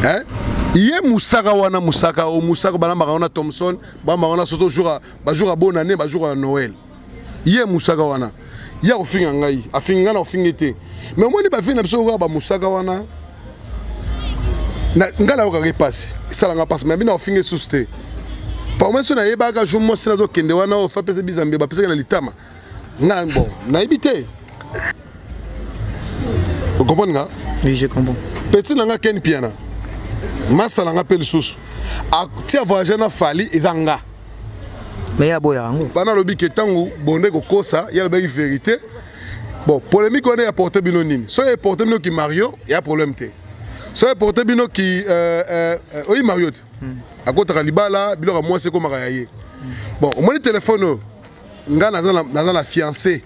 Hein? Ye musaka wana musaka o musaka balambaka wana Thomson, balambaka wana soso jour ba jour ya bonne année, ba jour ya Noël. Ye musaka wana. Ye akofinga ngai, afingi ngai na kofingi te. Mais omoni ba vie na biso kaka ba musaka wana. Na ngai nayokaka epasi, esalanga mpasi, mais bino akofinga esusu te. Parmi so nayebaka jour mwasi nazokende wana oyo fa pesa bizambe bapesaki na litama. Ngai bon, nayebi te. Vous comprenez nga? Oui, je comprends. Petit nanga Ken Piana. Masa nanga pe lisusu. Tia voyager na Fally eza nga. Mais ya boya yango. Bana lobi ke tango bonde kokosa, ya lobaki vérité. Bon, polémique wana ya porter bino nini? So ya porter bino ki Mario, ya problème te. So ya porter bino ki oyi Mario te. Akotaka libala, biloko ya mwasi ekomaka ya ye. Bon, omoni téléphone oyo nga naza na fiancé.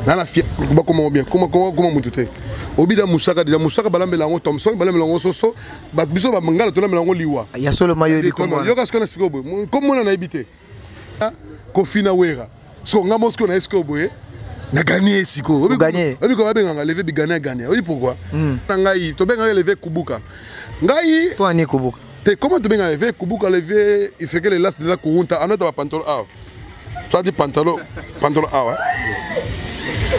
Nana fia bakoma bien koma koma koma mutu te obida musaka deja musaka balambela yango Thomson balambela yango soso bato biso bangala tolambela yango liwa ya solo mayo yebi kombo yoka sikoyo na sikoyo boye kombo na nayebi te Koffi na Wera sikoyo nga mosiko na ye sikoyo boye na gagné sikoyo oyebi ko babengaka leve bigagné gagné oyebi pourquoi na ngai tobengaka leve kubuka ngai po ani kubuka te comment tobengaka leve kubuka leve ifeke le las de la kurunta anota ba pantalon awa soit pantalon pantalon awa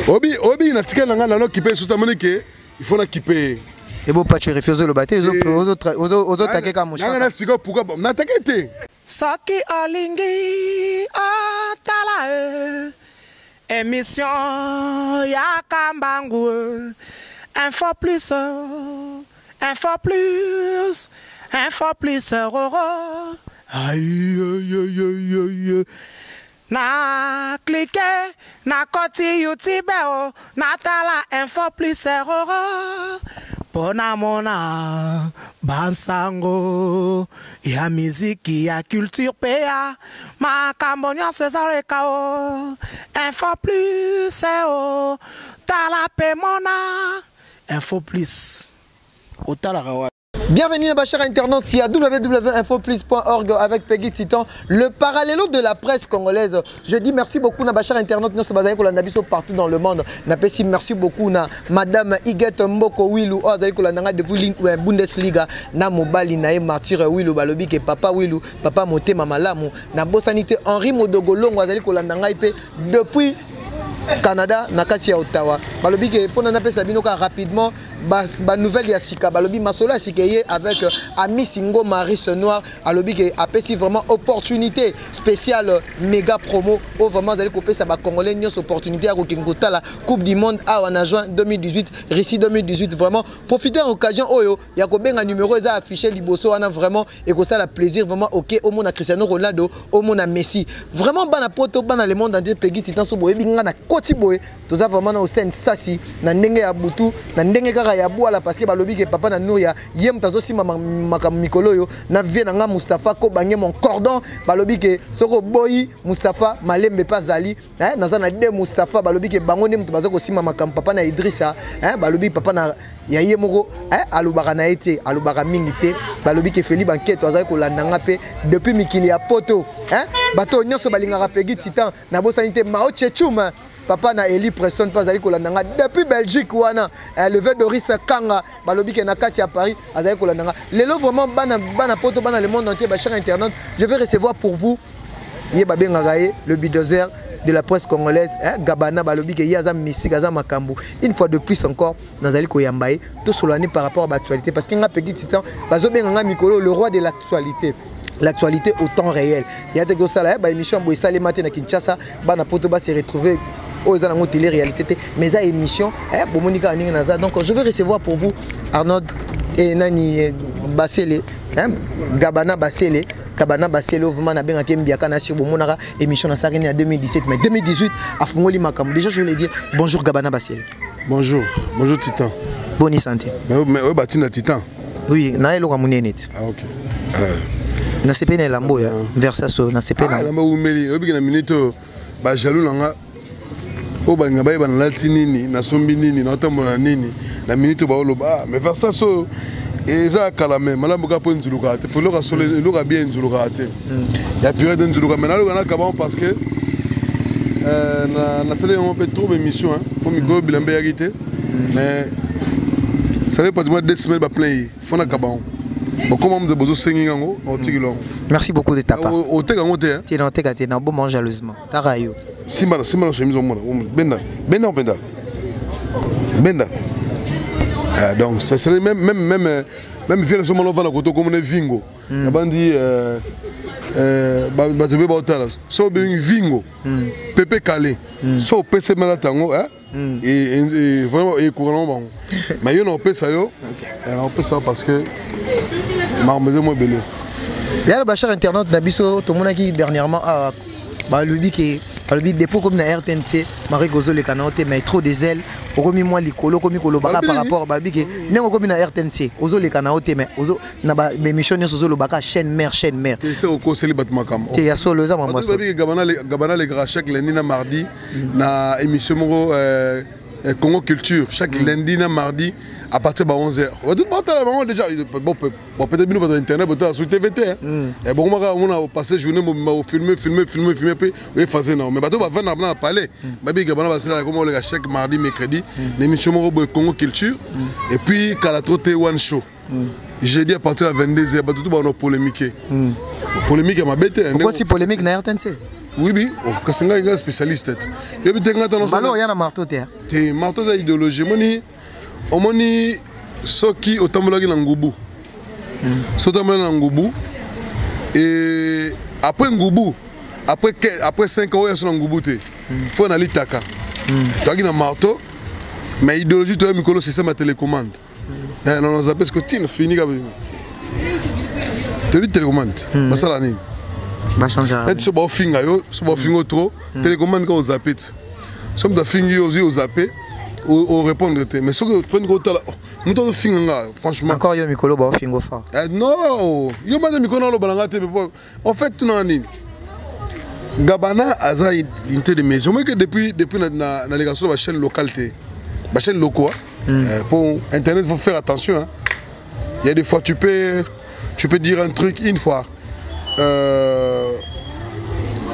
obi obi na tikali na ngai nano kipe suta moni ke il faut na kipe ye ebo pacho refi ozoloba te ozotake ka moshaka na explique pourquoi natake te soki olingi otala e émission ya kambangu info plus info plus info plus roro aïe aïe aïe aïe na clique na koti youtube o natala info plus roro mpona mona bansango ya miziki ya culture mpe ya makambo nyonso ezaleka o info plus o tala mpe mona info plus otalaka wa. Bienvenue à chers internautes, il y a www.infoplus.org avec Peggy Titan, le parallélo de la presse congolaise. Je dis merci beaucoup na bachar internaute, nous sommes kolanda biso partout dans le monde. Na pesi merci beaucoup na madame Huguette Mboko Wilu, oh azali kolanda depuis Bundesliga na mobali na ye Martyr Wilu balobi ke papa Wilu, papa motema malamu. Na bosanité Henri Modogolongo azali kolanda ngai pe depuis Canada na kati ya Ottawa. Balobi ke pona na pesa bino ka rapidement ba nouvelle ya sika balobi masolo ya sika ye avec Amisi Ngoma Rice Noir alobi ke apesi vraiment opportunité spéciale méga promo o vraiment azali kopesa ba congolais nyonso opportunité ya kokende kotala Coupe du monde awa na juin 2018 Russie 2018 vraiment profiter occasion oyo ya kobenga numéro eza affiché liboso wana vraiment ekosala plaisir vraiment ok omona Cristiano Ronaldo omona Messi vraiment bana poto bana le monde entier Peggy Titan so boyebi nga na koti boye toza vraiment na Hussein Sasi na ndenge ya butu na ndenge kaka ya bwala parce que balobi ke papa na Nouria ye moto azosimba makambo mikolo oyo na vie na nga Moustapha Kobange mon cordon balobi ke soko oboyi Moustapha Malembe pe azali naza na de Moustapha balobi ke bango nde moto baza kosimba makambo papa na Idrissa balobi papa na ya ye moko alobaka na ye te alobaka mingi te balobi ke Feli Banketo azali kolanda nga pe depuis mikili ya poto bato nyonso balingaka Peggy Titan nabosani te Mao Chechum papa na Eli Preston pe azali kolanda nga depuis Belgique wana le vieux Doris Kanga balobi ke na kati ya Paris azali kolanda nga lelo vraiment bana bana poto bana le monde entier ba chers internautes je vais recevoir pour vous ye babengaka ye le bulldozer de la presse congolaise Gabana balobi ke ye aza mystique aza makambo une fois de plus encore nazali koyamba ye tosolani par rapport à l'actualité parce que nga Peggy Titan bazobenga nga mikolo le roi de l'actualité l'actualité au temps réel ya te kosala ba émission boye esalema te na Kinshasa bana poto ba se retrouver oyo eza nango télé réalité te mais eza émission bomoni kaka ndenge naza donc je vais recevoir pour vous Arnold et nani Basele Gabana Basele Gabana Basele vraiment nabengaki mbiaka na sur bomonaka émission na sakini ya 2017 mais 2018 afungoli makambo déjà je voulais dire bonjour Gabana Basele. Bonjour, bonjour Titan. Bonne santé. Mais oyo batina Titan. Oui, na eloko munene ti. Ah OK. Na sepe na elambo ya Versace na sepe na. Ah elambo umeli, oyebi na minute oyo ba jaloux nanga oyo balinga bayeba nalati nini, nasombi nini, naotambola nini, na minute oyo baoloba ah mais Versace oyo eza kala mais malamu kaka mpo enzulukaka te, mpo eloko solo eloko ya bien enzulukaka te. Ya pirate enzuluka mais naloba na kabango parce que nasali yango mpe trop émission mpo mikolo bilamba eyaki te mais Ça fait pratiquement 2 semaines baplein ye fo nakaba yango. Bokoma moto bozosengi yango, naotikeli yango. Merci beaucoup de ta part. Oteka yango te, hein? Te, naoteka te, naboma jalousement taka yo. Simba, simba na chemise, omona benda, benda mpenza, benda. Ah, donc ça serait même vieux na mona ovanda koto komona vingo nabandi bato mpe baotala so obengi vingo pepe kale so opesi malata yango vraiment ekoka nango bango. Mais yo na opesa yo, na opesa yo parce que makambo eza mwa ebele. Yala, bachers internautes na biso, tomonaki dernièrement awa balobi ke balobi depuis komi na RTNC, Marie kozoleka na yo te, mais trop de zèle, okomi mwa likolo, okomi kolobaka par rapport. Balobi ke ndenge okomi na RTNC, ozoleka na yo te, mais na baémission nyonso ozolobaka chaîne mère, chaîne mère. Se okoseli bato makambo. Te, ya solo, eza mambo. Bato Gabana alekaka chaque lundi na mardi na émission moko Congo Culture, chaque lundi na mardi à partir de 11h. Bato batala bango déjà. Bon, peut-être bino bato internet botala sur TV te, bokomaka omona passé journée mobimba ofilme, filme, filme, filme mpe oefase nango. Mais bato bavanda na palais babi Gabana basalaka koma oleka chaque mardi, mercredi na émission moko boye Congo Culture. Et puis kala trop te, One Show, jeudi à partir de 22h. Bato tu bana polémique, polémique ya mabe te. Okoti polémique na RTNC? Oui, kasi ngai ngai spécialiste te, yobi te, ngai tano oya na marteau te. Te, marteau eza idéologie. Omoni, omoni soki otambolaki na ngubu, soki otambolaki na ngubu et après ngubu, après 5 ans oyo aso na ngubu te, fo na litaka toyaki na marteau. Mais idéologie toya mikolo, système ya télécommande non, non, parce que tina fini kaka toyebi télécommande basala nini. Bachange. Neti so baofinga yo, so baofinga yo trop, télécommande kaka ozape ti so moto afingi yo, ozwi ozape, orépondre te. Mais soki ofandi kotala moto azofinga nga, franchement. Encore yo mikolo baofingo fort. Non, yo bana mikolo oloba na nga te. En fait, tunaka nini, Gabana aza unité de mesure. Omoni ke depuis naleka so na bachaîne locale te, bachaîne locaux pour internet, faut faire attention, hein. Il y a des fois tu peux dire un truc une fois,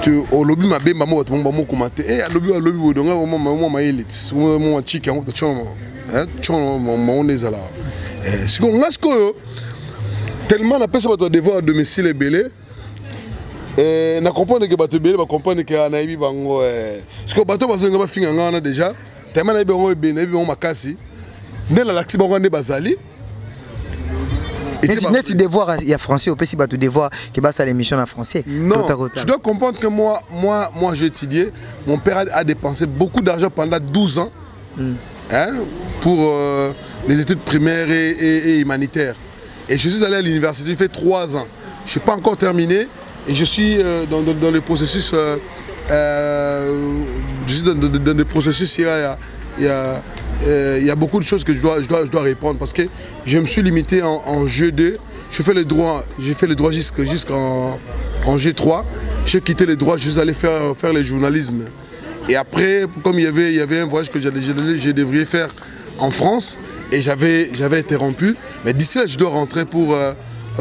tu olobi mabe, mamo bato bamokoma te alobi, alobi boye. Donc mwa mayele ti mwa tiki yango tiono nde ezalaka sikoyo. Nga sikoyo tellement napesa bato ya devoir à domicile ebele, na comprendre ke bato ebele bacomprendre ke nayebi bango. Sikoyo bato bazolinga bafinga nga wana déjà, tellement nayebi bango ebele, nayebi bango makasi, nde nalakisi bango nde bazali. Neti devoir ya français, opesi bato devoir ke basala émission na français. Non, tu dois comprendre que moi, j'ai étudié. Mon père a dépensé beaucoup d'argent pendant 12 ans, hein, pour les études primaires et humanitaires. Et je suis allé à l'université, j'ai fait 3 ans. Je suis pas encore terminé et je suis dans le processus je suis dans le processus. Il y a beaucoup de choses que je dois répondre parce que je me suis limité en G2. Je fais le droit, j'ai fait le droit jusqu'en en G3. J'ai quitté le droit, je suis allé faire le journalisme. Et après, comme il y avait un voyage que je devrais faire en France, et j'avais interrompu, mais d'ici là, je dois rentrer pour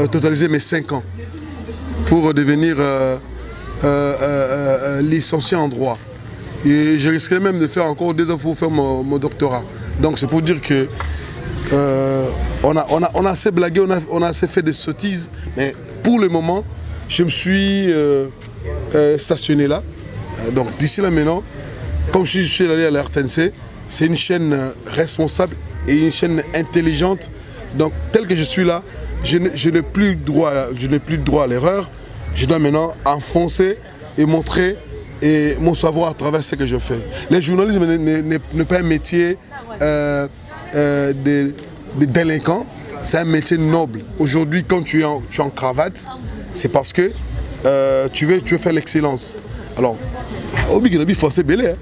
totaliser mes 5 ans, pour devenir licencié en droit. Et je risquerais même de faire encore 2 ans pour faire mon doctorat. Donc c'est pour dire que on a assez blagué, on a assez fait des sottises, mais pour le moment, je me suis stationné là. Donc d'ici là maintenant, comme je suis allé à la RTNC, c'est une chaîne responsable et une chaîne intelligente. Donc tel que je suis là, je n'ai plus droit à l'erreur. Je dois maintenant enfoncer et montrer et mon savoir à travers ce que je fais. Le journalisme n'est pas un métier de délinquant, c'est un métier noble. Aujourd'hui, quand tu es en cravate, c'est parce que tu veux faire l'excellence. Alors, obiki na bi français belé, hein.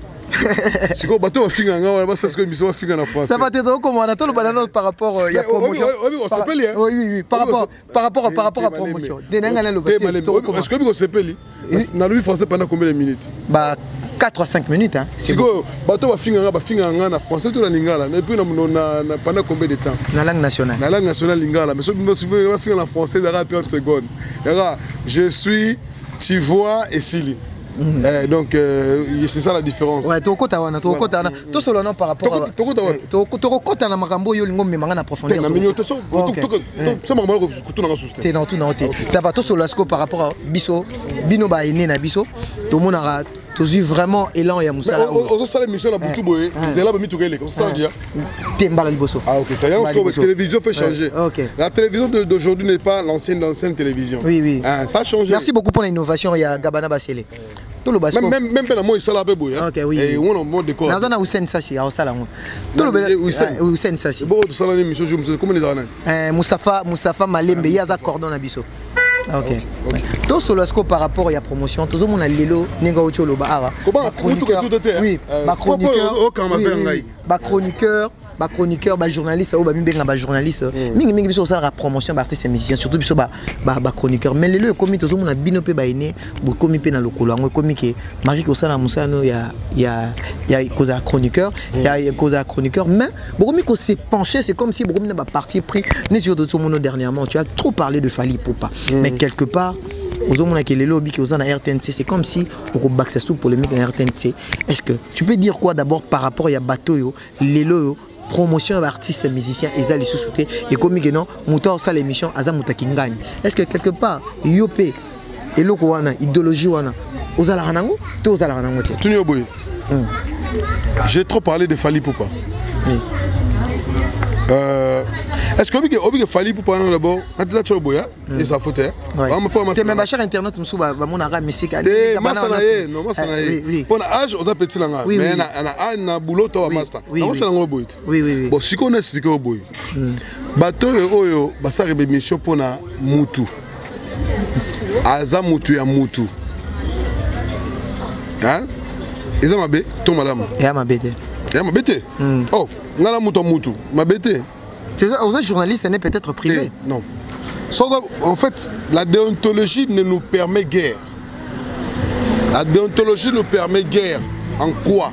Sikoyo bato bafinga nga wana basala sikoyo émission, bafinga na français. Ça va te comment on toloba nano par rapport ya promotion. Osepeli. Oui, par rapport à promotion. Denanga na loba. Est-ce que osepeli? Nalobi français pendant combien de minutes? Bah, 4 à 5 minutes, hein. Sikoyo bato bafinga nga na français to na lingala, et puis na pendant combien de temps? Na langue nationale. Na langue nationale lingala. Mais soki bafinga na français, ezaka 30 secondes, yaka je suis, tu vois, esili. Donc c'est ça la différence. Ouais, tokota wana, tokota wana, tosolola no par rapport Tokota wapi? Tokokota na makambo oyo olingo omemanga na profondeur. Na minio te, so so makambo kutunanga susu te. Te, na otuna te, ça va. Tosolola sikoyo par rapport à biso, bino baene na biso, tomonaka tozwi vraiment élan ya mosala. Ozosala émission na butu boye, nzela bamituka eleka, osala dia. Te, mbala liboso. Ah ok, ça y est, parce que la télévision fait changer. La télévision d'aujourd'hui n'est pas l'ancienne télévision. Oui. Ah, ça a changé. Merci beaucoup pour l'innovation ya Gabana Basele. Toloba même mpe na moi esala mpe boye. Ok, oui. Et on mode décor. Naza na Hussein Sassi aosala yango. Toloba Hussein Sassi. Bon, tosala émission jour, comment ezala nani? Moustapha Malembe, ye aza cordon na biso. Ok. Tosolola sikoyo par rapport ya promotion. Tozomona lelo ndenge auti oloba awa, oui, bachroniqueur, bajournaliste oyo bamibenga bajournaliste mingimingi, biso osalaka promotion baartiste musicien, surtout biso bachroniqueur. Mais lelo ekomi, tozomona bino mpe baene bokomi mpe na lokolo yango, ekomi ke mari kosala mosala no ya kozala chroniqueur, ya kozala chroniqueur, mais bokomi kose pencher, c'est comme si bokomi na baparti pris. Neti yo, tozomona dernièrement, tu as trop parlé de Fally Ipupa, mais quelque part ozomonaki lelo obiki oza na RTNC, c'est comme si okobakisa sous polémique na RTNC. Est-ce que tu peux dire quoi d'abord par rapport ya bato oyo lelo oyo promotion ya artiste musicien eza lisusu te, ekomi ke non, moto aosala émission aza moto akingani? Est ce que quelque part yo mpe eloko wana, idéologie wana, ozalaka nango to ozalaka nango te? Tuni yo boye, j'ai trop parlé de Fally Ipupa. Oui. Est-ce que obike Fally Ipupa wana d'abord natila boya eza faute? Te, mais bachers internautes mosusu bamonaka misika. Te, masa na ye, non, masa na ye mpo na âge oza petit na nga, mais na na boulot to bamaster nakosala yango boye te. Bon, sikoyo na expliquer oyo boye: bato oyo basalaka bémission mpona mutu aza mutu ya mutu, eza mabe to malamu? Eya mabe te. Eya mabe te. Oh, nga na mutu ya mutu, mabe te. Oza journaliste, n'est peut-être privé. Non. En fait, la déontologie ne nous permet guère. La déontologie nous permet guère. En quoi?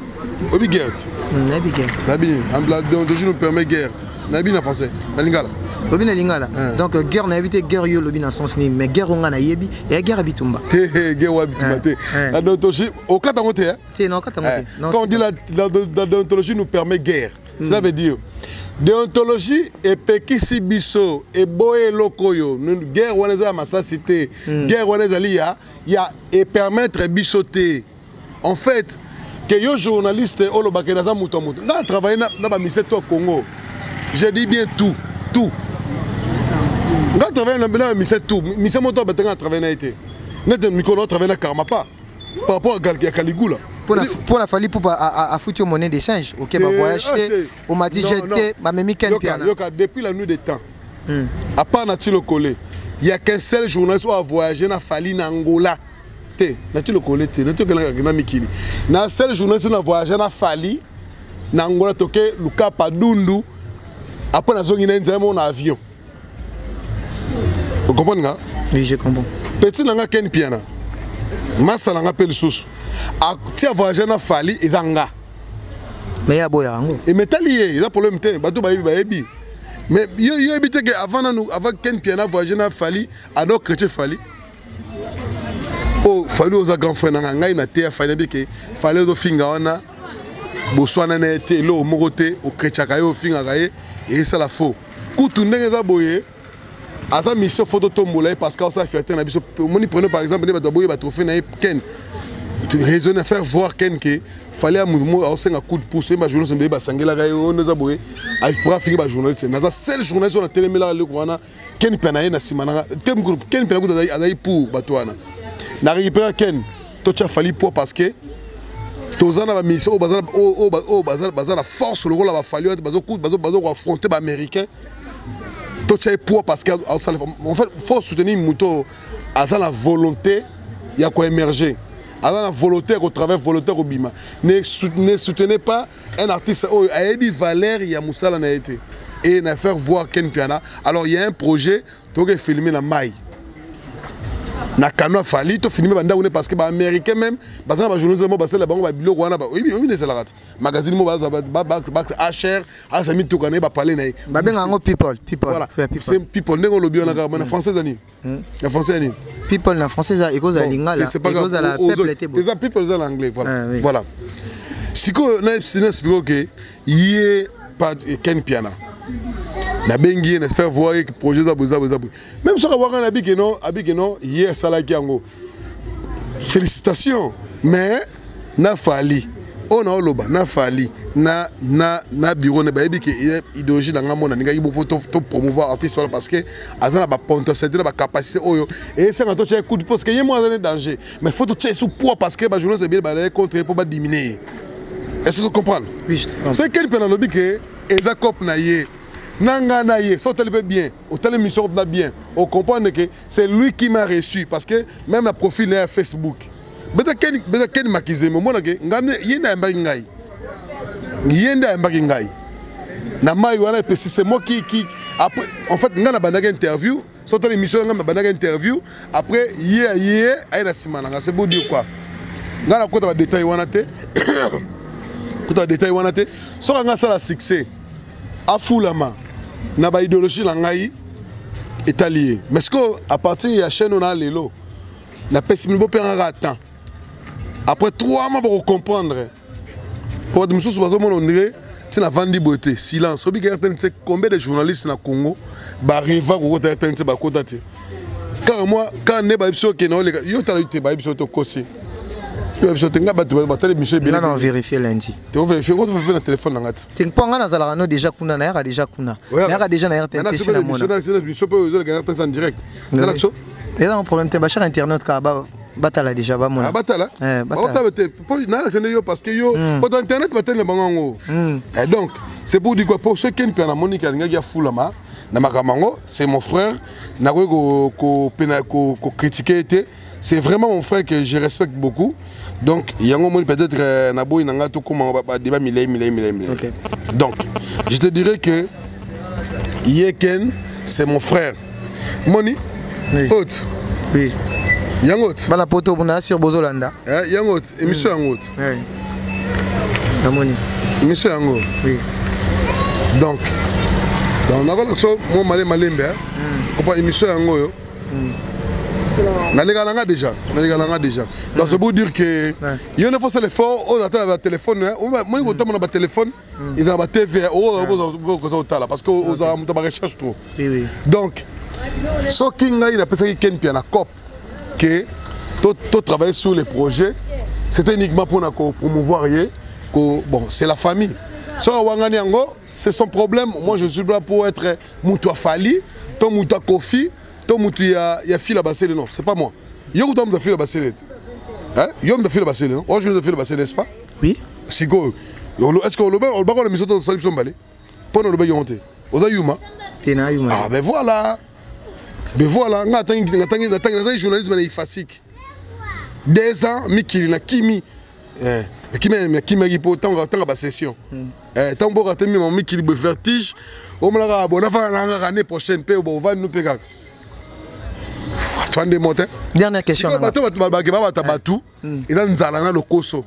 Obi guerre. Nabi guerre. Nabi, la déontologie nous permet guère. Nabi en français. Na lingala. Obi na lingala. Donc guerre na éviter guerre yo lobi na sens ni, mais guerre onga na yebi et guerre bitumba. Te, guerre wa bitumba te. La déontologie au kata ngote. C'est non kata ngote. Quand on dit la déontologie nous permet guerre, cela veut dire déontologie epekisi biso, eboye eloko oyo guerre wana eza ya masasi te. Guerre wana ezali ya epermettre biso te. En fait, ke yo journaliste olobaka naza moto ya moto, nga na travaille na baministère to ya Congo, je dis bien tout, tout. Nga travaille na baministère tout, ministère moto abatenga na travaille na ye te. Nete mikolo travaille na Karmapa par rapport à Caligula. Pour la Fally pour afuti monnaie d'échange, ok, ba voyage te, omati jet te, bamemi Ken Piana. Yoka, depuis la nuit des temps, à part Nati Lokole, il y a qu'un seul journaliste qui a voyagé na Fally na Angola te. Nati Lokole te, Nati Lokole na mikili. Na seul journaliste qui a voyagé na Fally na Angola, toke Lukapa Dundu, après nazongi na nzela na avion. Vous comprenez nga? Oui, je comprends. Petit nanga Ken Piana, masa nanga mpe lisusu tia voyage na Fally, eza nga. Mais ya boya yango. Emetali ye, eza problème te. Bato bayebi, bayebi. Mais yo yebi te ke avant nanu, avant Ken Piana voyage na Fally, ado chrétien Fally. Oh, Fally oza grand frère nanga, ngai na te ya Fally, nayebi ke Fally ozofinga wana, boswana na ye te, eloko moko te. Okretiaka ye, ofingaka ye, eyesala faux. Kutu ndenge eza boye, aza mission, faut totombola ye parce que asala fierté na biso. Omoni, prenez par exemple nde bato baboye batrophée na ye. Ken raisonner, faire voir Ken ke fallait amouvement, aosenga coup de pouce. Ye bajournaliste mbeye basangelaka ye oyo eza boye, pour afingi bajournaliste. Naza seul journaliste oyo natelemelaka eloko wana. Ken mpe na ye na nsima nanga, Ken mpe na kutu azali pour bato wana. Na récupérer Ken, totya Fally po parce que toza na bamission oyo baza na force lokola baFally wana, bazokoaffronter baaméricain. Totya ye poids parce que en fait faut soutenir moto aza na volonté ya koémerger, aza na volonté ya kotravailler, volonté ya kobima. Ne soutenez pas un artiste oyo ayebi valeur ya mosala na ye te. Et na faire voir Ken Piana. Alors il y a un projet, toke filmer na mai na kano Fally, tofilmer bandako ne, parce que baaméricain même baza na bajournaliste mo basala bango babiloko wana. Oyebi oyebi ezalaka te, magazine mo baza hr asa mituka na ye, bapale na ye. Babenga yango People, People. Voilà, c'est People ndenge olobi wana kaka. Na français eza nini? Na français ya nini? People na français eza ekozala lingala, ekozala peuple te. Eza people, eza na anglais, voilà. Ah, oui. Voilà, sikoyo na expliquer ke ye Ken Piana, nabengi ye na faire voir que projet eza boye, eza boye, eza boye. Même soki awaka na abike no, abike no, ye asalaki yango, félicitation. Mais na Fally oyo naoloba, na Fally na bureau ne bayebi ke idéologie na nga mona ningaki bo mpo to promouvoir artiste wana, parce que aza na bapotentialité, na bacapacité oyo esanga totia coup de, parce que ye moko aza ne danger, mais faut totia sous poids, parce que bajournaliste ebele bazali contre ye mpo badimine ye. Est ce que tu comprends? Oui. Soki Ken mpe nalobi ke eza cope na ye na nga na ye, so otali mpe bien, otali mission na bien, ocomprendre que c'est lui qui m'a reçu, parce que même na profil na ya Facebook, beta Ken, beta Ken Makizembe, omonake ngai ye nde ayambaki ngai, ye nde ayambaki ngai na mai wana. Epesi, c'est moi qui après, en fait, ngai nabandaki interview. So otali émission na ngai, nabandaki interview, après ye aye aye na nsima na nga. C'est pour dire quoi? Ngai nakota badetail wana te, kota badetail wana te. Soki ngai asala succès, afulama na baidéologie na ngai, etali ye. Mais sikoyo, à partir ya chaîne oyo na lelo, napesi bino, bopengaka temps, après 3 mois bokocomprendre. Po bato mosusu bazomona ondire ntina vandi boye te, silence. Obika RTNC, combien de journalistes na Congo bareva kokota RTNC? Bakota te. Kaka mwa kaka nde bayebi so okende oleka yo, tala te, bayebi so tokosi, yo bayebi so te. Nga bato batali émission ebele. Nga na vérifier lundi. Te, ovérifie ngo mpe na telefone na nga te. Te, mpo nga nazalaka no déjà kuna, nayaka déjà kuna, nayaka déjà na RTNC, si namona. Émission mpe ozoleka na RTNC en direct, tala so. Eza un problème te, bachar internet kaka batala déjà, bamona. Ah, batala. Batala te, po nalakisa nde yo, parce que yo bato internet batali na bango yango. Et donc c'est pour dire quoi? Pour ce Ken mpe namoniki alingaki afulama na makambo yango, c'est mon frère, nakoki kocritiquer ye te. C'est vraiment mon frère que je respecte beaucoup. Donc yango moni, peut-être naboyi na ngai tokóma badébat milai milai milai milai. Donc je te dirais que ye Ken, c'est mon frère. Moni haute. Oui. Yango te. Bana poto na sur bozolanda. Yango te, émission yango te. Namoni. Émission yango. Donc nakolakisa mo male malembe kopa émission yango oyo naleka nanga déjà, naleka nanga déjà. Donc c'est pour dire que yo ne faut sala effort oyo ata na batelefone, moni kotamona batelefone, eza na batv oyo okoza kotala, parce que ozala moto ya barecherche trop. Donc soki ngai napesaki Ken Pia na cop que to travailler sur les projets, c'était uniquement mpona promouvoir ye. Bon, c'est la famille. Soki awangani yango, c'est son problème. Moi, je suis là pour être moto ya Fally to moto ya Kofi to moto ya Fila Basele? Non, c'est pas moi. Yo kuta moto ya Fila Basele te, yo moto ya Fila Basele, non? Oyo moto ya Fila Basele, n'est-ce pas? Oui. Sikoyo, est ce que olobaka na miso to tosali biso mbale mpo na olobaki yango te? Oza yuma. Te, na yuma. Ah ben voilà, ben voilà. Nga natangi journalisme na IFASIC 2 ans, mikili nakimi, nakimaki mpo ntango basession, ntango mboka te mima mikili boye, vertige omonaka bo nafanda na ngaka année prochaine mpe bovandi no mpe kaka twande mo te. Dernière question. Bato bake babata bato, eza nzala na lokoso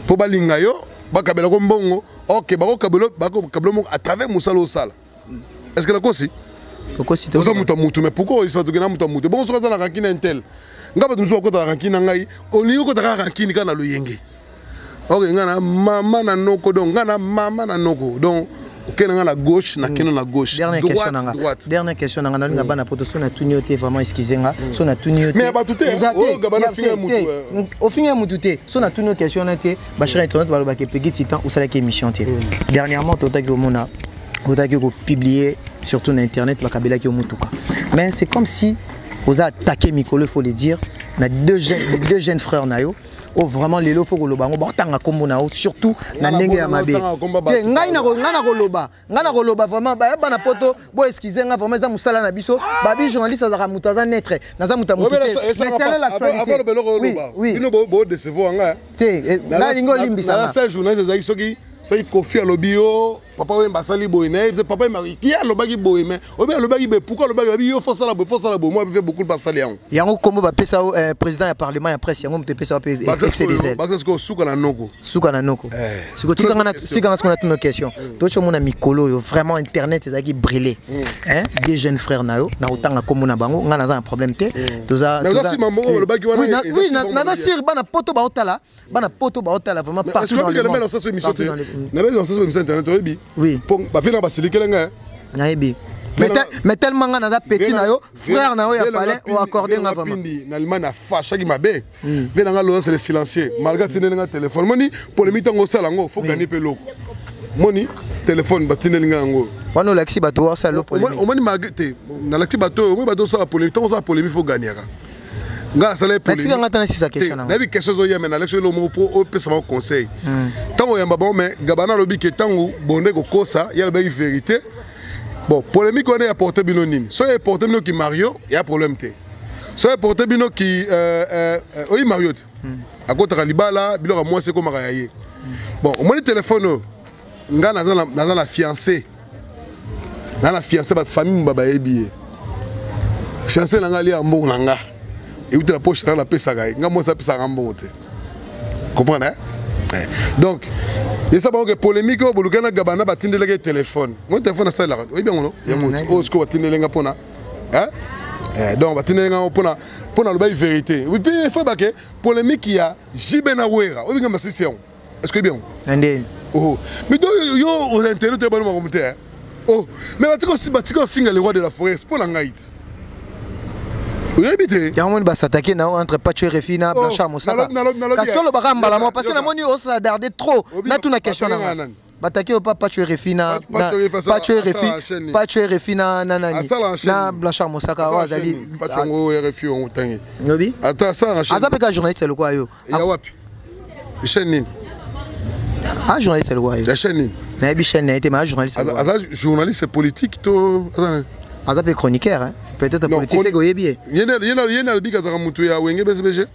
mpo balinga yo, bakabelako mbongo. Ok, bakokabela moko à travers mosala osala. Est ce que nakosi? Okosi te. Oza moto ya mutu, mais pourquoi oyesi bato kena moto ya mutu? Bongo soki aza na rancune intel, nga bato mosusu bakota na rancune na ngai, olingi okota kaka rancune kaka na loyenge. Ok, nga na mama na noko, donc nga na mama na noko, donc okende nga na gauche, nakende na gauche. Dernière question droite nanga. Droite. Dernière question nanga, nalinga bana poto, so natuni yo te, vraiment excuse nga, so natuni yo te. Mais bato te, Eza te. oyo gaba na finga ya mutu, Te. Ofinga ya mutu te. So natuni yo question wana te, bachar internet balobaka Epegi Titan osalaki émission te. Dernièrement totaki omona otaki kopublier surtout na internet, bakabelaki yo mutuka, mais c'est comme si oza attaqué mikolo, il faut le dire, na deux jeunes frères na yo oyo vraiment lelo faut koloba yango, baotanga nkombo na yo surtout na ndenge ya mabe. Otanga kombo bato. Te, ngai nakoloba vraiment, baya bana poto, bo excuse nga vraiment, eza mosala na biso. Babi journaliste azalaka moto aza neutre, naza moto ya moto te, mais c'est l'actualité. Oui, oui. Bino bodecevoir nga. Te, ngai alingi olimbisa nga. Nasa journaliste ezalaki soki Kofi alobi yo. Papa Wemba asali boye, nayebi Papa Wemba ye alobaki boye, mais oyebi alobaki boye, pourquoi alobaki? Babi yo fosala boye, fosala boye. Moi, beaucoup basali yango. Yango kombo bapesa yo président ya parlement ya presse, yango moto epesa yo mpe excès de zèle. Baza sikoyo suka na noko. Suka na noko. Siko tikanga na tikanga siko na tuna question. Tozo mona mikolo oyo, vraiment internet ezalaki brûlé, hein, des jeunes frères na yo, na otanga kombo na bango, nga naza na problème te. Toza Naza nsima moko balobaki wana. Oui, oui, naza sir bana poto baotala, bana poto baotala vraiment partout dans le monde. Nasasa émission te, nabe nasasa émission internet, oyebi. Oui. Bafina na basilikele ngai. Nayebi, mais tellement nga naza petit na yo, frère na yo ya palais, oaccorde nga vraiment. Pindi na Allemagne afashaki mabe ve nanga loza, c'est le silencieux malgré atindeli nga téléphone. Moni polémique, ntango osala yango, faut gagner mpe eloko. Moni téléphone batindeli nga yango. Wana olakisi bato osala lo polémique. Omoni, malgré te nalakisi bato oyo, omoni bato osala polémique, ntango osala polémique, faut gagnaka. Nga nasala. Tika nga tana sisa question na. Nayebi question ezoya, mais nalakisi eloko moko mpo opesa bango conseil ntango oyamba bango. Mais Gabana alobi ke ntango bonde kokosa, ye alobaki vérité. Bon, polémique wana eapporte bino nini? So eporte bino ki Mario, ya problème te. So eporte bino ki oyi Mario te, akotaka libala, biloko ya mwasi ekomaka ya ye. Bon, omoni telefone oyo, nga naza na fiancé, naza na fiancé, bafamille moba bayebi ye. Fiancé na nga alia mbongo na nga, euti na poche na nga, napesaka ye. Nga mwasi apesaka mbongo te, comprendre, hein? Eh. Donc eza bango ke polémique oyo bolukai na Gabana, batindelaki ye telefone. Mo telefone asalelaka, oyebi yango no yango oyo sikoyo batindeli nga mpona. Donc batindeli nga mpona alobaki vérité. Et puis il faut bake polémique ya JB na Wera, oyebi nga masisi yango, est ce que oyebi yango? Na ndeni? Oh, mais donc yo oza internet, oyebani makambo te. Oh, mais batika ofinga le roi de la forêt mpo na ngai te, oyebi te. Yango moni basatake na yo entre Pacho RFI na Blanchard Mosaka. Kasi tolobaka mbala moko, parce que namoni osadarde trop. Natuna question na nga: batake yo pa Pacho RFI na Pacho RFI, Pacho RFI na nani, na Blanchard Mosaka oyo azali RFI otangi. Lobi aza mpe ka journaliste lokola yo. Ya wapi? Chaîne nini? A journaliste lokola yo. Ya chaîne nini? Nayebi chaîne na ye te, mais a journaliste. Aza journaliste politique to Aza mpe chroniqueur, hein? Peut-être politique, c'est koyebi ye. Ye na alobiki azalaka motu ya Wenge BCBG.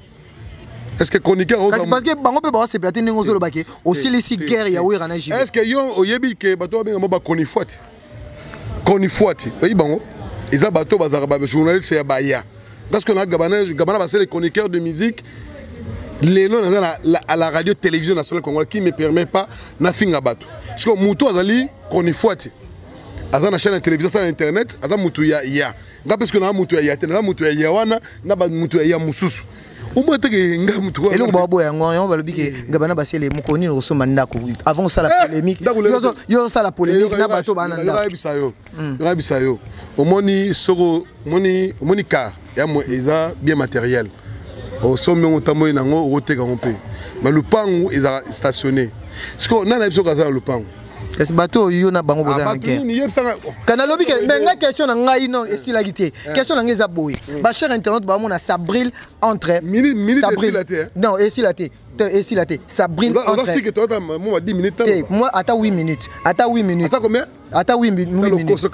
Est-ce que chroniqueur? Kasi parce que bango mpe baosepela te ndenge ozolobake osilisi guerre ya Wera na JB. Est ce que yo oyebi ke bato babenga mo bachronifuati? Chronifuati, oyebi bango? Eza bato bazalaka bajournaliste ya baya, parce que na Gabana, Gabana basele chroniqueur de musique. Lelo naza à la radio télévision nationale congolaise qui me permet pas nafinga bato. Parce que moto azali chronifuati, aza na chaîne ya télévision, aza na internet, aza motu ya nga, parce que na motu ya te, naza motu ya wana na bamotu ya mosusu omoi teke nga motu. Eloko baboya yango, yango balobi ke Gabana basele moko nini okosomba ndako avant osala polémique. Yo osala polémique na bato bana ndako. Yoyebisa yo, yoyebisa yo, omoni soko omoni car ya eza bien matériel, osombi yango, otamboli nango, okoteka yango mpe, mais lupangu ezalaka stationné. Sikoyo nani ayebi soki aza na lupangu? Kasi bato oyo yo na bango boza na guerre. Kana alobi ke, mais nga question na ngai non esilaki te. Question na ngai eza boye: bachers internautes baomona ça brûle entre non, esila te, esila te, ça brûle entre moi, ata 8 minutes, ata 8 minutes. Ata combien? Ata 8 minutes,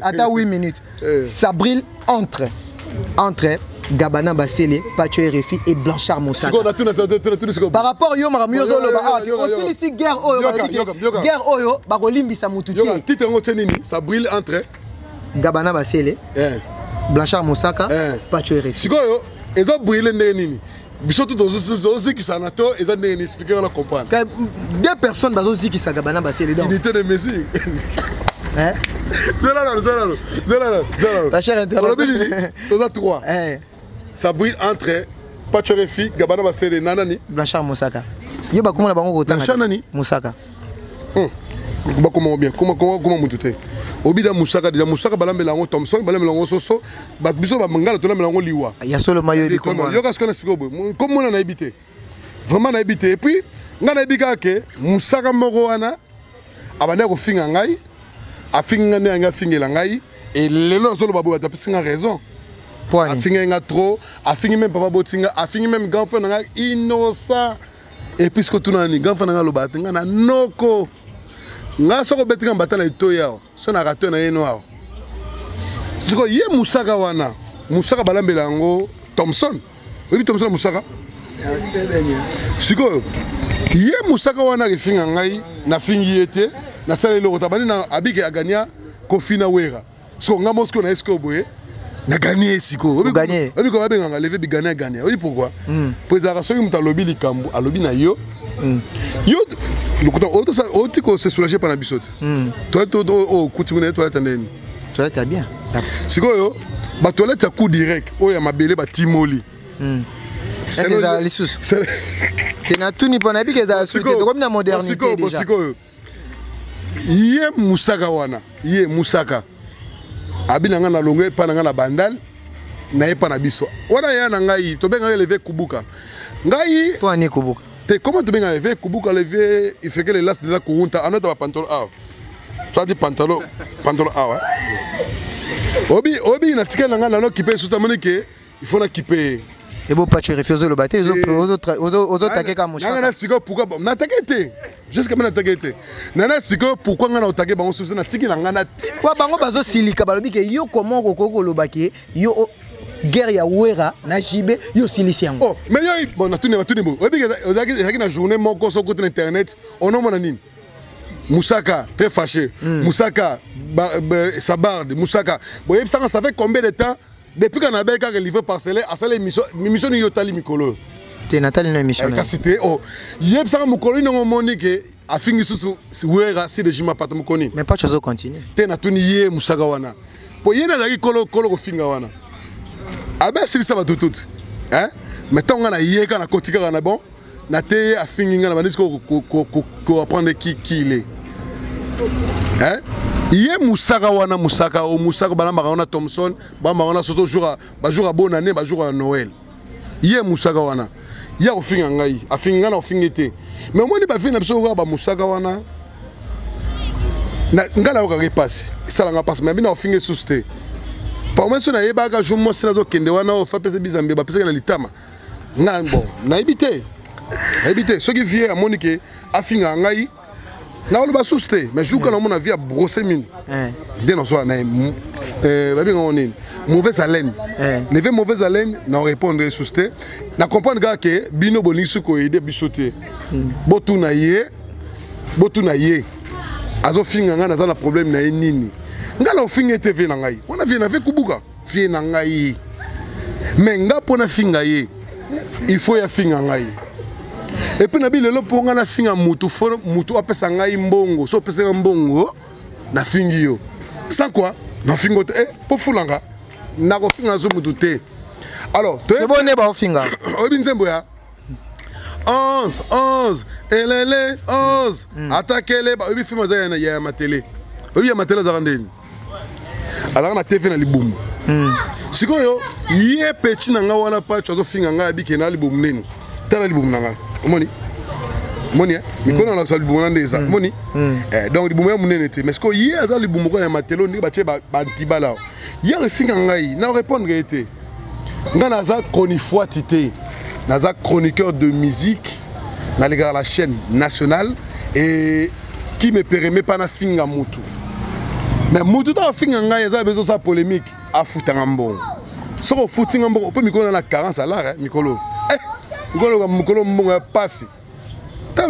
ata 8 minutes. Ça brûle entre Gabana Basele, Pacho RFI et Blanchard Mosaka. Par rapport yo makambo yo ozoloba awa, osilisi guerre oyo, guerre oyo bakolimbisa mutu te. Titre yango tie nini? Ça brûle entre Gabana Basele, Blanchard Mosaka, Pacho RFI. Sikoyo ezo brûle ndenge nini? Biso to tozozikisana to eza ndenge nini? Explique wana, comprendre. Deux personnes bazozikisa Gabana Basele, donc unité de mesure. Zela nano, zela nano, zela nano, zela nano. Ba cher internaute. Olobi nini? Toza trois. Ça brûle entre Pacho Refi, Gabana Basele na nani? Blanchard Mosaka. Yo bakomona bango kotanga. Blanchard nani? Mosaka. Bakoma bien, koma mutu te. Obida Musaka déjà, Musaka balambela yango Thomson, balambela yango soso. Bato biso bangala tolambela yango liwa. Ya solo mayo yebi kombo. Yoka, sikoyo na explique boye, comme mona nayebi te, vraiment nayebi te. Et puis ngai nayebi kaka ke Musaka moko wana abandaki kofinga ngai, afingi ngai nde yangi afingela ngai. E lelo nazoloba boye, bato apesi nga raison. Afingai nga trop, afingi même papa botinga, afingi même grand frère na ngai Innocent. Et puis sikoyo tuna nani grand frère na ngai alobaka te. Ngai na noko ngai soki obetinga mbata na litoyi awa, so na rato na ye no awa. Sikoyo ye Musaka wana, Musaka balambela yango Thomson, oyebi Thomson na Musaka. Sikoyo ye Musaka wana akefinga ngai, nafingi ye te. Nasala eloko ta bandi na abike agania Koffi na Wera. Siko nga mosiko na ye sikoyo boye na gagné ye sikoyo. O gagné. Oyebi ko babengaka leve bi gagné gagné. Oyebi pourquoi? Po ezalaka soki moto alobi likambo alobi na yo. Yo lokuta oti ko se soulager pa na biso te. Toilette oyo okuti kuna toilette ya ndeni. Toilette ya bien. Sikoyo ba toilette ya coup direct oyo ya mabele batimoli. Est-ce ezala lisusu? Te natuni mpo nayebi ke ezala susu te, tokomi na modernité déjà. Sikoyo ye musaka wana, ye musaka abi na ngai na longo epa na ngai na Bandal na ye epa na biso wana ya na ngai tobengaka leve kubuka ngai mpo ani kubuka te. Comment tobengaka leve kubuka? Leve ifeke le las de la kurunta anota ba pantalon awa, soit pantalon pantalon awa obi obi na tikali na ngai nano kipe suta moni ke il faut na kipe ye. Ebo Pacho Refi ozoloba te, ozotake ka. Nanga na explique pourquoi natake te jusque me natake te. Nana explique pourquoi ngai na otake bango susu natiki na ngai na ti. Po bango bazosilika, balobi ke yo comment okoki koloba ke yo guerre ya Wera na JB yo osilisi yango? Oh, mais yo bon natuni batuni bo oyebi ezalaki na journée moko soki okoti na internet onomona nini? Moussaka, très fâché. Moussaka, ba, ba, Sabarde, Moussaka. Bon, ça fait combien de temps depuis qu'on avait kaka livré parcelle asala émission? Émission nini yotali mikolo? Te, natali na émission. Kasi te, oh, yebisaka mokolo nini omoni ke afingi susu Wera si de jima pata mokoni? Mais Pacho azo continue. Te, natuni ye Moussaka wana po ye nazalaki kolo kolo kofinga wana abe asilisa bato tuti, hein? Mais ntango nga na ye kaka nakoti kaka na bon na te ye afingi nga na bandisi ko apprendre qui il est, hein? Ye Musaka wana, Musaka o Musaka balambaka wana Thomson, bambaka wana soso jour bajour ya bonne année, bajour ya Noël. Ye Musaka wana ye akofinga ngai, afingi ngai na kofingi te. Mais omoni bafingi na biso kaka bamusaka wana, ngai nayokaka epasi, esalanga mpasi, mais bino akofinga esusu te. Parmi so nayebaka jour mwasi nazokende wana oyo fa pesa bizambe bapesaki na litama ngai. Bon, nayebi te, nayebi te soki vie amoni ke afingaka ngai, nakoloba susu te. Mais jour kana omona vie abrosse mino nde nazwa na ye babengango nini, mauvaise haleine, leve mauvaise haleine, na répondre lisusu te. Na comprendre kaka ke bino bolingi soki koyede biso te. Botuna ye, botuna ye azofinga ngai, naza na problème na ye nini? Ngai na ofinga ye te. Vie na ngai wana, vie na vie kubuka vie na ngai, mais nga mpo nafinga ye, il faut yafinga ngai. Et puis nabi lelo mpo ngai nafinga mutu, faut mutu apesa ngai mbongo. So opesa ngai mbongo, nafingi yo. Sans quoi nafingi te mpo fulanga nakofinga zo mutu te. Alors tebone baofinga. Oyebi nzembo ya 11 11 elele 11 atakele? Oyebi film aza ya matele? Oyebi ya matele azalaka ndeni, azalaka na TV na libumu. Sikoyo ye peti na ngai wana Pacho azofinga ngai abike na libumu nini. Tala libumu na ngai, omoni, moni mikolo na libumu na nde eza, moni. Donc libumu ya monene te, mais sikoyo ye aza libumu kaka ya matelo ndenge batie bantibala. Ye akofinga ngai, na répondre ye te. Ngai naza chronifuati te, naza chroniqueur de musique, nalekaka la chaîne nationale et ce qui me permet pas nafinga mutu. Mais mutu to afinga ngai eza bezo sa polémique, afutanga mbongo. Soki ofuti nga mbongo mpo mikolo na 40 salaire, mikolo mikolo mikolo mbongo ya pasi.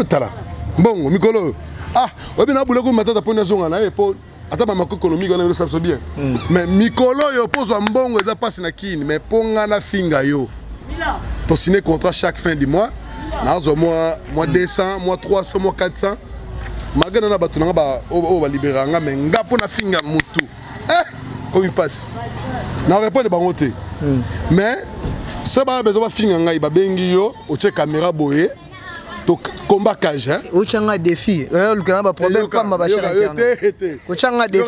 Tala mbongo mikolo oyo, ah, oyebi na buleko matata mpo nazonga na ye mpo ata bamako économique wana elosala biso bien. Mais mikolo oyo mpo ozwa mbongo eza mpasi na kini. Mais mpo nga nafinga yo, tosigne contrat chaque fin du mois, nazwa mwa 200, mwa 300, mwa 400, malgré na bato nanga oyo balibéraka nga. Mais nga mpo nafinga motu, komi mpasi na répondre bango te. Mais so bana besoin bafinga ngai, babengi yo, otie caméra boye, to combat cage. Otyanga défi, olukela baproblème pamba. Bachers, otyanga défi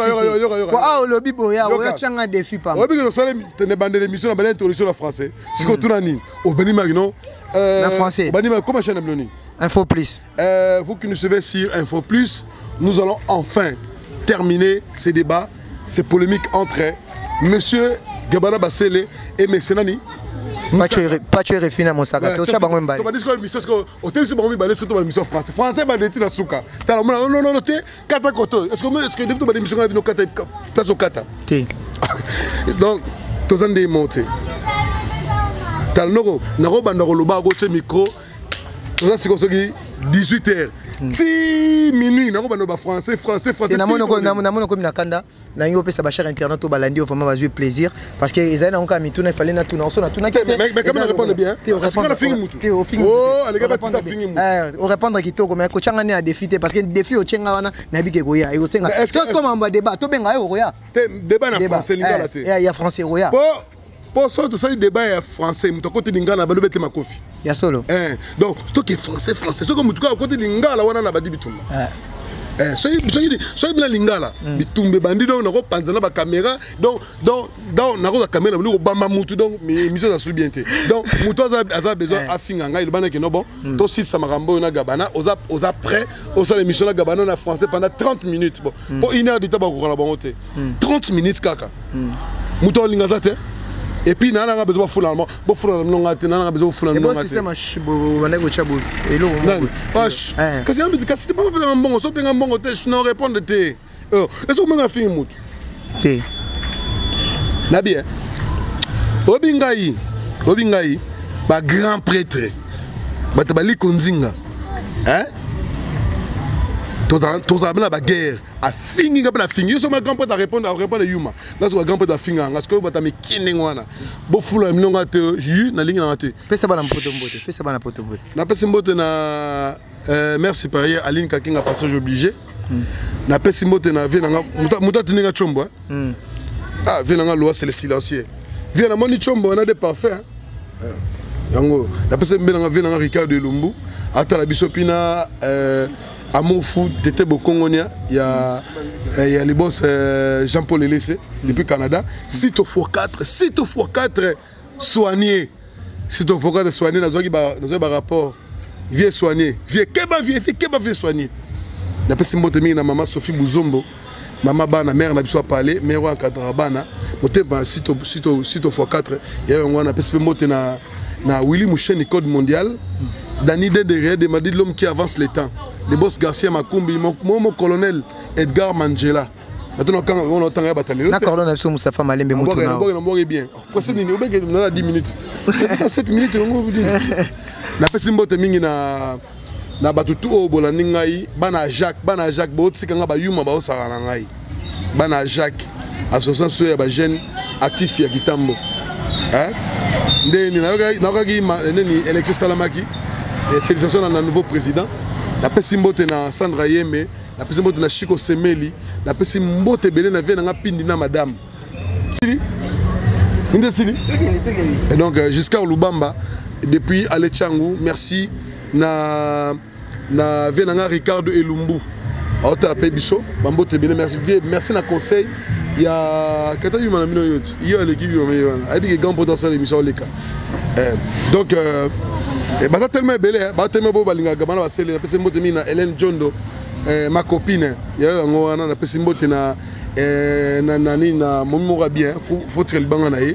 po a olobi boya, otyanga défi pamba. Oyebi ke tosali ne bandela émission na bandela introduction na français. Sikoyo tuna nini obandi maki no? Na français. Obandi maki comment chaîne na bino nini? Info Plus. Vous qui nous suivez sur Info Plus, nous allons enfin terminer ces débats, ces polémiques entre monsieur Gabana Bassele et monsieur nani? Pacho Refina Mosaka. Totya bango mibale. Tobandi sikoyo émission. Sikoyo otelisi bango mibale. Sikoyo tobandi émission français, français bandeti na suka. Tala mona, non non te, kata koto. Est ce que depuis tobandi émission na bino, kata place okata? Te. Donc toza nde mo te. Tala noko, nakobanda koloba, akotie micro. Toza sikoyo soki 18 heures. Ti minuit nakobanda ba français, français, français. Namoni okomi na kanda. Nalingi opesa bachers internautes oyo balandi oyo vraiment bazwi plaisir, parce que ezali nango kaka mituna efale natuna oso natunaki. Orépondre kitoko, mais kotyanga nde na défi te, parce que défi otyenga wana, nayebi ke koya ekosenga soki mambo ya débat tobenga ye, okoya. Débat na français, lingala te. Ya français ekoya. Po soki tosali débat ya français, moto akoti lingala, balobi ete makofi. Ya solo. Donc toke français, français. Soki motu kaka akoti lingala wana, na badi bitumba. Soki bina lingala, bitumba ebandi. Donc nakopanza na bacaméra, donc nakozwa caméra, bandi kobamba mutu. Donc émission eza su bien te. Donc motu aza besoin afinga ngai, eloba nake no. Bon, tosilisa makambo oyo na Gabana. Oza prêt osala émission na Gabana na français pendant 30 minutes? Bon, po une heure de temps bakokoka na bango te, 30 minutes kaka, moto aolinga aza te. Et puis naa nanga besoin bafula, bofula na mnonga te, naa nanga besoin bofula na mnonga te. Bandaki kotya eloko. Kasi te, papa mbongo so openga mbongo te, na répondre te. Est-ce omenga fingi mutu? Te. Nabi oyebi ngai, oyebi ngai, bagrand prêtre, bato baliko nzinga, tozala mpe na baguerre. Afingi nga mpe nafingi yo. So ma grand prêtre arépondre, arépondre yuma. Nga so bagrand prêtre afinga nga. Sikoyo bato miki ndenge wana, bofula minonga te, yu nalingi nanga te. Pesa bana mpoto mbote, pesa bana poto mbote. Napesi mbote na mère supérieure Aline Kakinga, passage obligé. Napesi mbote na vie nanga, moto atindinga tshombo. Ah, vie nanga loi, c'est le silencieux. Vie namoni tshombo wana de parfait yango. Napesi mbe nanga, vie nanga Ricardo Elumbu, atala biso mpina Amour Fou Tete Bokongonia ya libos Jean-Paul Elese depuis Canada. Sito x4, sito x4 soigné, sito x4 soigné. Nazwaki barapport, vie soigné, vie keba, vie keba, vie soigné. Napesi mbote mingi na mama Sophie Buzombo, mama bana, mare na biso apale, mare oyo encadrera bana motema. Sito, sito, sito x4 ya yango wana. Napesi mpe mbote na Willy Moucheni, code mondial, Dani Dendere de Madi, l'homme qui avance le temps, le boss Garcia Makumbi, mon colonel Edgar Mangela. Bato na otanga ya bato lelo. Na cordon na biso Moustapha Malembe. Mutu na mbwaki bien. Presse nini? Obenge na 10 minutes, 7 minutes yango. Napesi mbote mingi na bato tu oyo bolandi ngai. Bana Jacques, bana Jacques, botika nga bayuma baosaka na ngai. Bana Jacques, association so ya bajeune actif ya Kitambo. Ndeni nayokaki nini, élection esalamaki, félicitation na nouveau président. Napesi mbote na Sandra Yeme, napesi mbote na Chiko Semeli, napesi mbote ebele na vie nanga Pindi na madame nde sili. Et donc Giscard Lubamba depuis Alechangu, merci na vie nanga Ricardo Elumbu, aotala mpe biso bambote ebele. Merci vie, merci na conseil ya kata yuma na bino. Yo ti yo aleki bino ye wana, ayebi ke grand potentiel émission oleka. Donc baza tellement ebele, baza tellement bo balingaka bana basele. Napesi mbote mingi na Hélène Jondo, ma copine ya yango wana. Napesi mbote na nani, na momi moko ya bien, faut tika libanga na ye,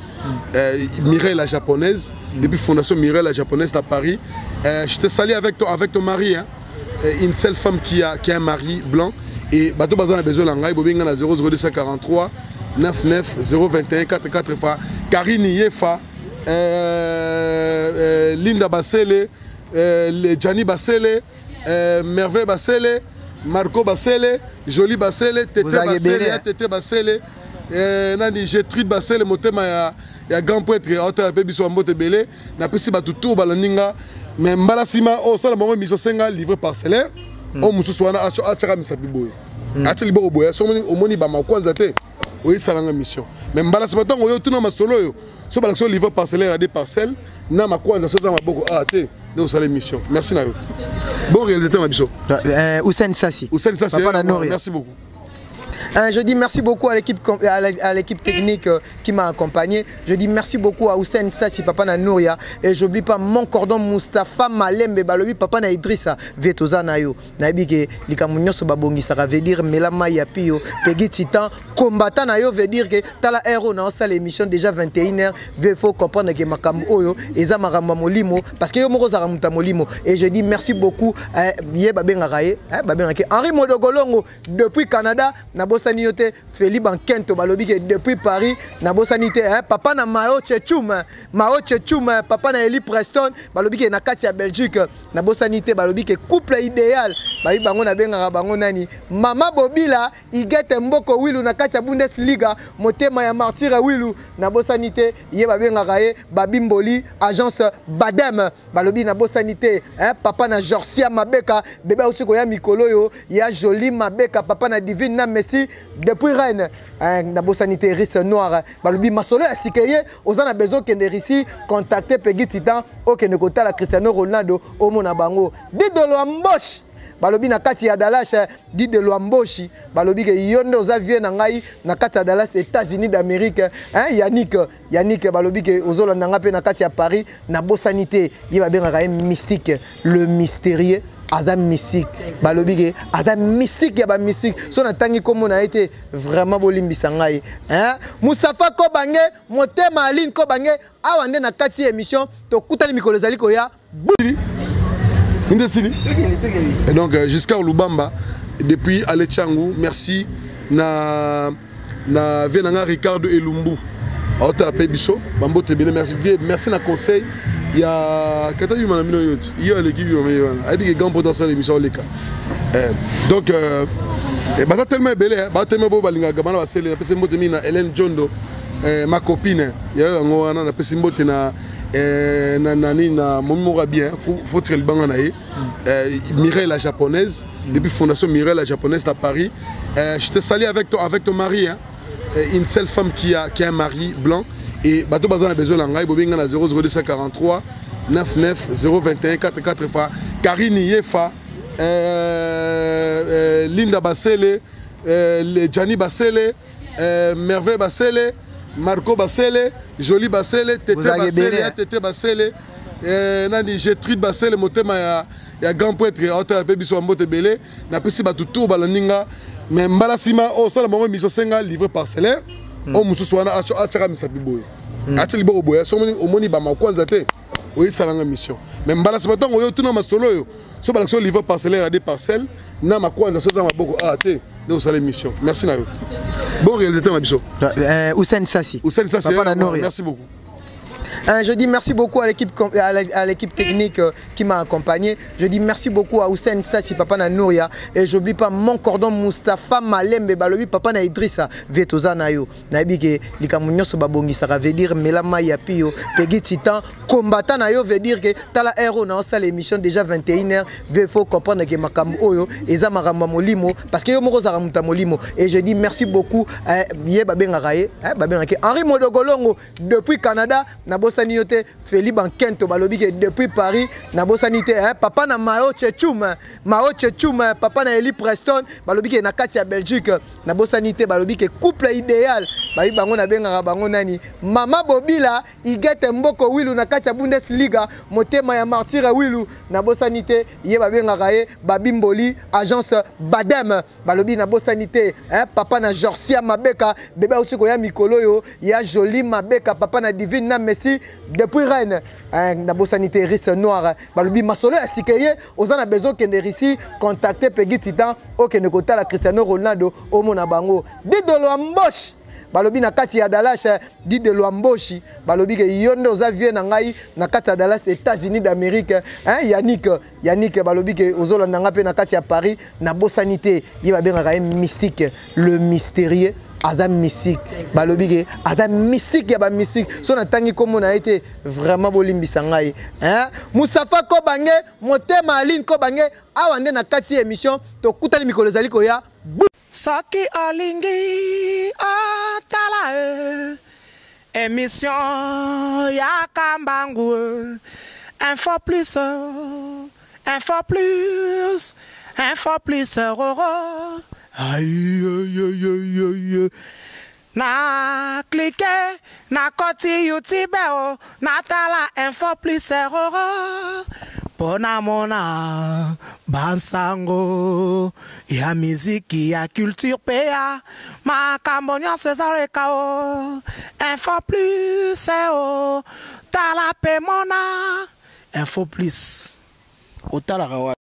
Mireille la japonaise, depuis fondation Mireille la japonaise à Paris. Je te salue avec ton mari, hein. Une seule femme qui a un mari blanc. Et bato baza na besoin na ngai, bobenga na 00243 99 021 44 fois. Karine Yefa, Linda Basele, Gianni Basele, Merveille Basele, Marco Basele, Jolie Basele, Tete Basele, Tete Basele, nani, Gertrude Basele, motema ya grand prêtre, aotala mpe biso, bambote ebele. Napesi bato tour balandi nga. Mais mbala nsima oyo osala bango émission, senga livre parcellaire oyo mosusu wana, atiaka misapi boye, atia liboko boye. Soki omoni bamakwanza te, oyesalanga mission. Mais mbala nsima, ntango oyo otuna masolo oyo, so balakisi yo livre parcellaire ya deux parcelles na makwanza, so eza maboko ah te, nde osala émission. Merci na yo, bon réalisateur na biso. Hussein Sassi. Hussein Sassi. Papa na Noria. Merci beaucoup. Je dis merci beaucoup à l'équipe technique qui m'a accompagné. Je dis merci beaucoup à Hussein Sassi, papa na Nouria. Et j'oublie pas mon cordon Mustapha Malembe Balobi, papa na Idrissa, Vietoza na yo. Nayebi ke likambo nyonso babongisaka, veut dire mela mai ya pio. Peggy Titan, combattant na yo, veut dire que tala héros na osala émission déjà 21h, il faut comprendre que makambo oyo eza makambo ya molimo, parce que yo moko ozalaka moto ya molimo. Et je dis merci beaucoup, ye babengaka ye, babengaka Henri Modogolongo depuis Canada. Na Nabosani yo te Feli Bankento, balobi ke depuis Paris. Nabosani te, hein, papa na Mao Chechum, Mao Chechum, papa na Eli Preston, balobi ke na kati ya Belgique. Nabosani te, balobi ke couple idéal, bayi bango na bengaka bango nani, Mama Bobila Igete Mboko Wilu na kati ya Bundesliga, motema ya Martyr Wilu. Nabosani te, ye babengaka ye Babimboli, agence Badem, balobi nabosani te, hein, papa na Jorsia Mabeka, bébé auti koya mikolo yo ya Jolie Mabeka, papa na Divine na Messi depuis Rennes, hein, nabosani te Russe Noir, balobi masolo ya sika ye oza na besoin kende Russie, contacter Peggy Titan, okende kotala Cristiano Ronaldo omona bango. Didolo Mbosh, balobi na kati ya Dallas, Didolo Mboshi, balobi ke yo nde oza vieux na ngai na kati ya Dallas, États-Unis d'Amérique, hein, Yannick, Yannick, balobi ke ozolanda nga pe na kati ya Paris. Nabosani te, ye babengaka ye mystique, le mystérieux, aza mystique, balobi ke aza mystique ya ba mystique. So natangi kombo na ye te, vraiment bolimbisa ngai, hein. Moustapha Kobange, motema Aline Kobange, awa nde na kati ya émission tokutani mikolo ezali koya. Ndesili. Et donc jusqu'à Lubamba depuis Alechangu, merci na na vie nanga Ricardo Elumbu. Aotala pe biso, bambote bene, merci vie, merci na conseil ya kata yuma na mino yoti. Yo aleki bi mama wana. Ayebi ke grand potentiel émission leka. Donc et baza tellement ebele, hein, baza tellement bo balinga gabana basele, na pesi mbote mina Hélène Jondo, ma copine, ya yango wana na pesi mbote na na nani na momi moko bien, faut tirer libanga na ye. Mireille la japonaise, depuis fondation Mireille la japonaise à Paris. Je te salue avec ton mari, hein. Une seule femme qui a un mari blanc et bato baza na besoin na ngai, bobenga na 00243 99 021 44 fois Karine Yefa, Linda Basele, Gianni Basele, Merveille Basele, Marco Basele, Jolie Basele, Tete Vous avez Basele, belé, hein? Tete Basele, nani Gertrude Basele, motema ya grand prêtre aotala mpe biso ya mbote ebele. Napesi bato tour balandi nga, mais mbala nsima oyo osala bango émission, senga livre parcellaire oyo mosusu wana atiaka misapi boye, atia liboko boye. Soki omoni bamakwanza te, oyesalanga mission. Mais mbala nsima ntango oyo otuna masolo oyo, so balakisi yo livre parcellaire ya deux parcelles na makwanza, so eza maboko awa te, nde osala émission. Merci na yo, bon réalisateur na biso. Hussein Sassi. Hussein Sassi. Papa na Noria. Merci beaucoup. Je dis merci beaucoup à l'équipe technique qui m'a accompagné. Je dis merci beaucoup à Hussein Sassi, papa na Nouria. Et j'oublie pas mon cordon Mustapha Malembe Balobi, papa na Idrissa Vietoza na yo. Nayebi ke likambo nyonso babongisaka, veut dire mela mai ya pio. Peggy Titan, combattant na yo, veut dire que tala héros na osala émission déjà 21h, veut faut comprendre que makambo oyo eza makambo ya molimo, parce que yo moko ozalaka moto ya molimo. Et je dis merci beaucoup ye babengaka ye, hein, babengaka ye Henri Modogolongo depuis Canada. Nabosani yo te Feli Bankento, balobi ke depuis Paris. Nabosani te, hein, papa na Mao Chechum, Mao Chechum, papa na Eli Preston, balobi ke na kati ya Belgique. Nabosani te, balobi ke couple idéal, bayi bango nabengaka bango nani, Mama Bobila Igete Mboko Wilu na kati ya Bundesliga, motema ya Martyr Wilu. Nabosani te, ye babengaka ye Babimboli, agence Badem, balobi nabosani te, hein, papa na Jorsia Mabeka, bébé auti koya mikolo yo ya Jolie Mabeka, papa na Divine na Messi depuis Rennes, hein, nabosani te Russe Noir, balobi masolo ya sika ye oza na besoin kende Russie, contacter Peggy Titan, okende kotala Cristiano Ronaldo omona bango. Didolo Mbosh, balobi na kati ya Dallas, Didelo Mboshi, balobi ke yo nde oza vieux na ngai na kati ya Dallas, États-Unis d'Amérique, hein, Yannick, Yannick, balobi ke ozolanda nga pe na kati ya Paris. Nabosani te, ye babengaka ye mystique, le mystérieux, aza mystique, balobi ke aza mystique ya ba mystique. So natangi kombo na ye te, vraiment bolimbisa ngai, hein. Moustapha Kobange, motema Aline Kobange, awa nde na kati ya émission tokutani mikolo ezali koya. Soki olingi otala émission ya Kambangu, Info Plus, Info Plus, Info Plus, roro. Aïe, aïe, aïe, aïe. Na clique na koti YouTube o, natala Info Plus roro, mpo namona bansango ya miziki, ya culture mpe ya makambo nyonso ezaleka o. Info Plus o, tala mpe mona Info Plus otalaka wa.